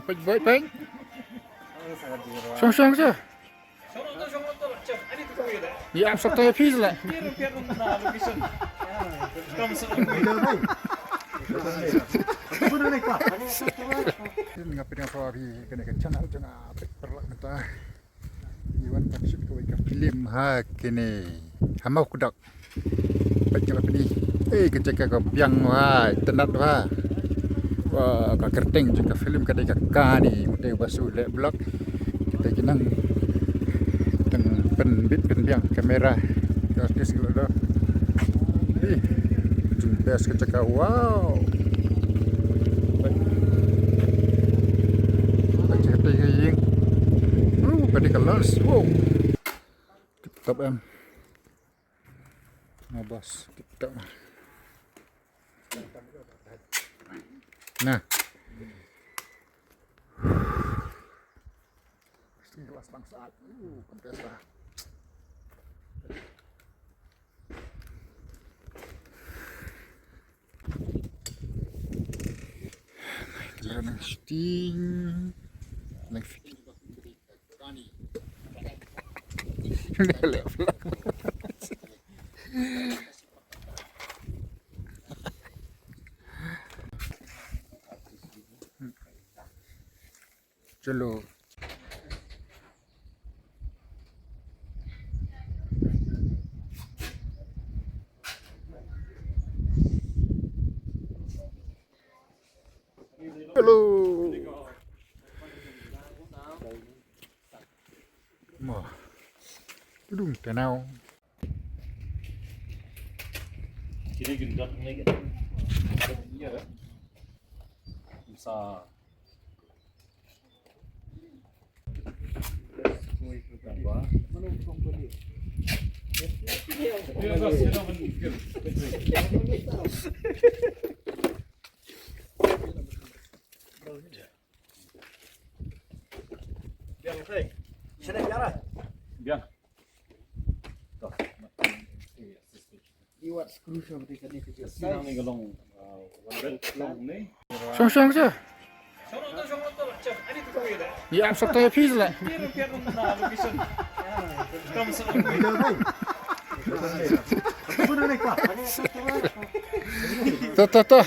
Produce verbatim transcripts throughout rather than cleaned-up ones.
Peit, peit, peit. Shong, shong, shong. Ïa, am sokto ïa phi la. Nga pdiang phi kane ka channel jong nga, peit paralok mynta. Ngi wan ban shoot kawei ka film ha kane, ha Mawkdok. Peit ka pyni. Eh, ka jaka ka biang wa, itynnad wa. Wa, ka kyrteng jong ka film ka dei ka Kani, mut ba shu leh vlog. Kita ki nang tang pynbit pynbiang kamera. Ka artist ki la da. Ih, jing best ka jaka. Wow. Peit ka jaka ka ïing. Uh, ka dei ka lens. Wow. Tip top em. Nah, bos, tip top. Nah. Sting kelas bangsat. Uh, kempes lah. Jalan shooting. Naik fitting. Chalo. Hello. Mo. Tudung tenau. Kini gendang lagi. Iya, kan? Bisa. Biang. Shong, shong, shong. Ïa, am sokto ïa phi la. To, to, to.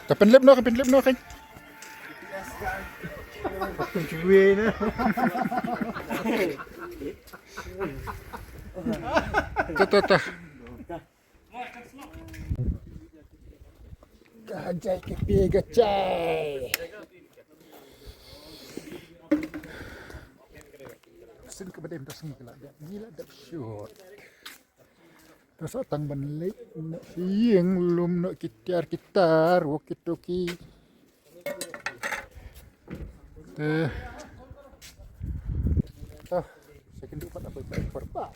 Ka pynlip noh, ka pynlip noh, kan. To, to, to. Ka jai ka phi ka jai. Sien ka ba dei mynta sngi ka la dep, ngi la dep shoot. Te sa tang ban leit noh ïing, lum noh ki tiar ki tar, walkie talkie. Te to, sa kynduh pat ap ap ap ap.